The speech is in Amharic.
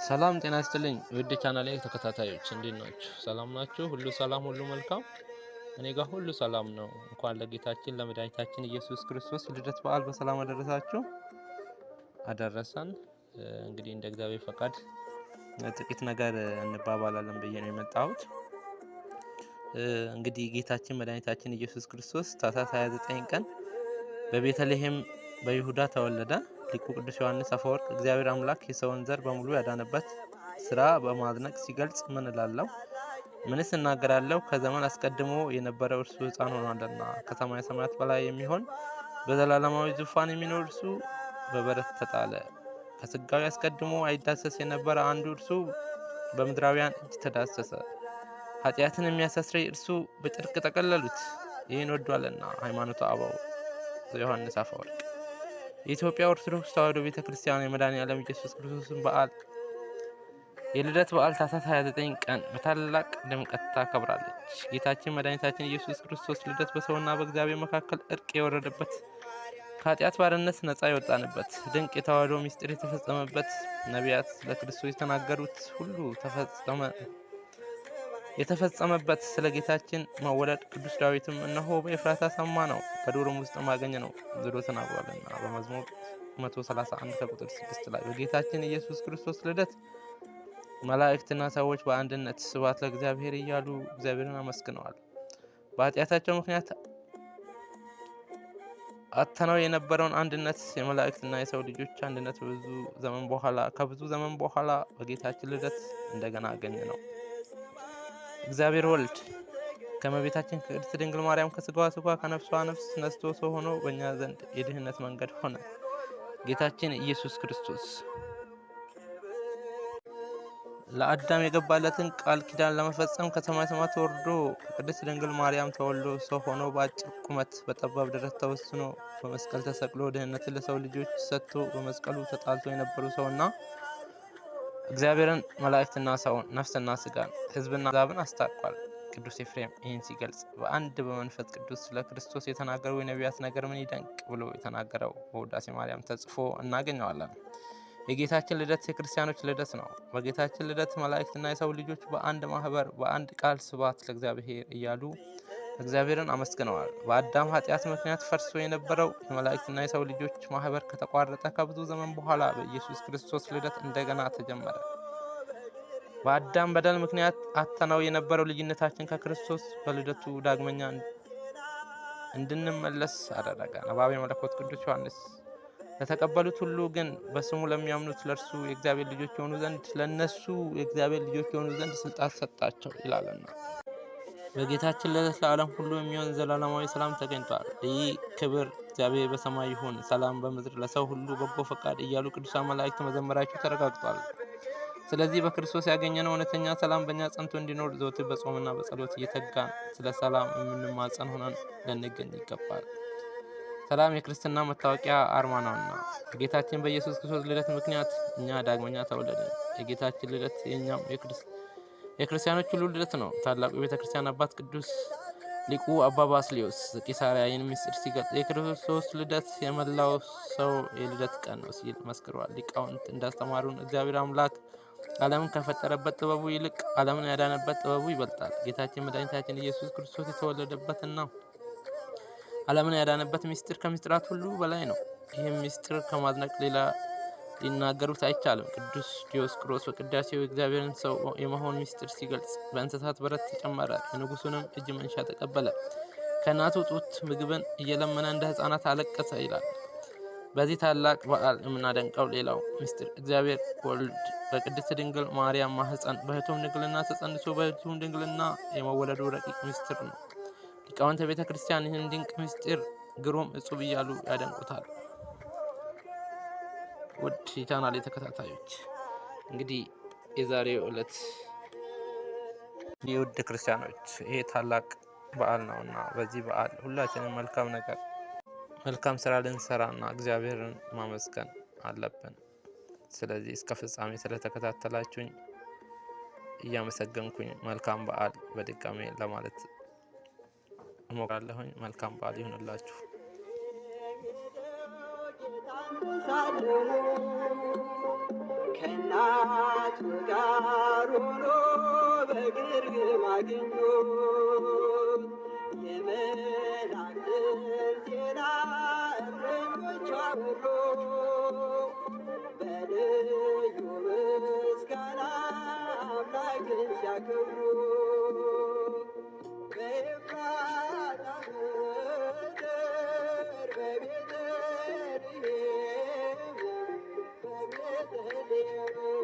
ሰላም ጤና ይስጥልኝ ውድ ቻናሌ ተከታታዮች፣ እንዴት ናችሁ? ሰላም ናችሁ? ሁሉ ሰላም፣ ሁሉ መልካም። እኔ ጋር ሁሉ ሰላም ነው። እንኳን ለጌታችን ለመድኃኒታችን ኢየሱስ ክርስቶስ ልደት በዓል በሰላም አደረሳችሁ አደረሰን። እንግዲህ እንደ እግዚአብሔር ፈቃድ ጥቂት ነገር እንባባላለን ብዬ ነው የመጣሁት። እንግዲህ ጌታችን መድኃኒታችን ኢየሱስ ክርስቶስ ታኅሳስ 29 ቀን በቤተልሔም በይሁዳ ተወለደ። ሊቁ ቅዱስ ዮሐንስ አፈወርቅ እግዚአብሔር አምላክ የሰውን ዘር በሙሉ ያዳነበት ስራ በማድነቅ ሲገልጽ ምን እላለሁ? ምንስ እናገራለሁ? ከዘመን አስቀድሞ የነበረው እርሱ ሕፃን ሆኗልና፣ ከሰማየ ሰማያት በላይ የሚሆን በዘላለማዊ ዙፋን የሚኖር እርሱ በበረት ተጣለ። ከስጋዊ አስቀድሞ አይዳሰስ የነበረ አንዱ እርሱ በምድራውያን እጅ ተዳሰሰ። ኃጢአትን የሚያሳስረኝ እርሱ በጨርቅ ጠቀለሉት። ይህን ወዷልና። ሃይማኖተ አበው ዮሐንስ አፈወርቅ። የኢትዮጵያ ኦርቶዶክስ ተዋሕዶ ቤተ ክርስቲያን የመድኃኔዓለም ኢየሱስ ክርስቶስን በዓል የልደት በዓል ታኅሳስ 29 ቀን በታላቅ ድምቀት ታከብራለች። ጌታችን መድኃኒታችን ኢየሱስ ክርስቶስ ልደት በሰውና በእግዚአብሔር መካከል እርቅ የወረደበት፣ ከኃጢአት ባርነት ነፃ የወጣንበት፣ ድንቅ የተዋሕዶ ምስጢር የተፈጸመበት፣ ነቢያት ስለ ክርስቶስ የተናገሩት ሁሉ የተፈጸመበት፣ ስለ ጌታችን መወለድ ቅዱስ ዳዊትም እነሆ በኤፍራታ ሰማ ነው፣ በዱርም ውስጥ አገኘ ነው ብሎ ተናግሯልና በመዝሙር 131 ከቁጥር 6 ላይ። በጌታችን ኢየሱስ ክርስቶስ ልደት መላእክትና ሰዎች በአንድነት ስብሐት ለእግዚአብሔር እያሉ እግዚአብሔርን አመስግነዋል። በኃጢአታቸው ምክንያት አጥተነው የነበረውን አንድነት፣ የመላእክትና የሰው ልጆች አንድነት፣ ከብዙ ዘመን በኋላ በጌታችን ልደት እንደገና አገኘ ነው። እግዚአብሔር ወልድ ከእመቤታችን ከቅድስት ድንግል ማርያም ከስጋዋ ስጋ ከነፍሷ ነፍስ ነስቶ ሰው ሆኖ በእኛ ዘንድ የድህነት መንገድ ሆነ። ጌታችን ኢየሱስ ክርስቶስ ለአዳም የገባለትን ቃል ኪዳን ለመፈጸም ከሰማየ ሰማያት ወርዶ ከቅድስት ድንግል ማርያም ተወልዶ ሰው ሆኖ በአጭር ቁመት በጠባብ ደረት ተወስኖ በመስቀል ተሰቅሎ ድህነትን ለሰው ልጆች ሰጥቶ በመስቀሉ ተጣልቶ የነበሩ ሰውና እግዚአብሔርን፣ መላእክትና ሰውን፣ ነፍስና ስጋን፣ ሕዝብና አሕዛብን አስታርቋል። ቅዱስ ኤፍሬም ይህን ሲገልጽ በአንድ በመንፈስ ቅዱስ ስለ ክርስቶስ የተናገሩ የነቢያት ነገር ምን ይደንቅ ብሎ የተናገረው በውዳሴ ማርያም ተጽፎ እናገኘዋለን። የጌታችን ልደት የክርስቲያኖች ልደት ነው። በጌታችን ልደት መላእክትና የሰው ልጆች በአንድ ማህበር በአንድ ቃል ስብሐት ለእግዚአብሔር እያሉ እግዚአብሔርን አመስግነዋል። በአዳም ኃጢአት ምክንያት ፈርሶ የነበረው የመላእክትና የሰው ልጆች ማህበር ከተቋረጠ ከብዙ ዘመን በኋላ በኢየሱስ ክርስቶስ ልደት እንደገና ተጀመረ። በአዳም በደል ምክንያት አጥተነው የነበረው ልጅነታችን ከክርስቶስ በልደቱ ዳግመኛ እንድንመለስ አደረገ። ነባቤ መለኮት ቅዱስ ዮሐንስ ለተቀበሉት ሁሉ ግን በስሙ ለሚያምኑት ለእርሱ የእግዚአብሔር ልጆች የሆኑ ዘንድ ለእነሱ የእግዚአብሔር ልጆች የሆኑ ዘንድ ስልጣን ሰጣቸው ይላልና። በጌታችን ልደት ለዓለም ሁሉ የሚሆን ዘላለማዊ ሰላም ተገኝቷል። ይህ ክብር እግዚአብሔር በሰማይ ይሁን፣ ሰላም በምድር ለሰው ሁሉ በጎ ፈቃድ እያሉ ቅዱሳን መላእክት መዘመራቸው ተረጋግጧል። ስለዚህ በክርስቶስ ያገኘነው እውነተኛ ሰላም በእኛ ጸንቶ እንዲኖር ዘወትር በጾምና በጸሎት እየተጋን ስለ ሰላም የምንማጸን ሆነን ልንገኝ ይገባል። ሰላም የክርስትና መታወቂያ አርማ ነውና። በጌታችን በኢየሱስ ክርስቶስ ልደት ምክንያት እኛ ዳግመኛ ተወለድን። የጌታችን ልደት የእኛም የክርስቲያኖች ሁሉ ልደት ነው። ታላቁ የቤተ ክርስቲያን አባት ቅዱስ ሊቁ አባ ባስልዮስ ዘቂሳርያ ይህን ምስጢር ሲገልጽ የክርስቶስ ልደት የመላው ሰው የልደት ቀን ነው ሲል መስክሯል። ሊቃውንት እንዳስተማሩን እግዚአብሔር አምላክ ዓለምን ከፈጠረበት ጥበቡ ይልቅ ዓለምን ያዳነበት ጥበቡ ይበልጣል። ጌታችን መድኃኒታችን ኢየሱስ ክርስቶስ የተወለደበትና ዓለምን ያዳነበት ምስጢር ከምስጢራት ሁሉ በላይ ነው። ይህም ምስጢር ከማድነቅ ሌላ ሊናገሩት አይቻልም። ቅዱስ ዲዮስቆሮስ በቅዳሴው የእግዚአብሔርን ሰው የመሆን ምስጢር ሲገልጽ በእንስሳት በረት ተጨመረ፣ የንጉሱንም እጅ መንሻ ተቀበለ፣ ከእናቱ ጡት ምግብን እየለመነ እንደ ሕፃናት አለቀሰ ይላል። በዚህ ታላቅ በዓል የምናደንቀው ሌላው ምስጢር እግዚአብሔር ወልድ በቅድስት ድንግል ማርያም ማኅፀን በኅቱም ድንግልና ተጸንሶ በኅቱም ድንግልና የመወለዱ ረቂቅ ምስጢር ነው። ሊቃውንተ ቤተ ክርስቲያን ይህን ድንቅ ምስጢር ግሩም እጹብ እያሉ ያደንቁታል። ውድ የቻናሌ ተከታታዮች፣ እንግዲህ የዛሬው ዕለት የውድ ክርስቲያኖች ይሄ ታላቅ በዓል ነውና በዚህ በዓል ሁላችንም መልካም ነገር መልካም ስራ ልንሰራና እግዚአብሔርን ማመስገን አለብን። ስለዚህ እስከ ፍጻሜ ስለተከታተላችሁኝ እያመሰገንኩኝ መልካም በዓል በድጋሜ ለማለት እሞክራለሁኝ። መልካም በዓል ይሁንላችሁ። ከእናቱ ጋር ሆኖ በግርግም አገኙት። የመላእክትን ዜና እረኞች አወሩ። በልዩ ምስጋና አምላክን ሲያከብሩ በኤፍራታ ምድር በቤተልሔም በቤተልሔም።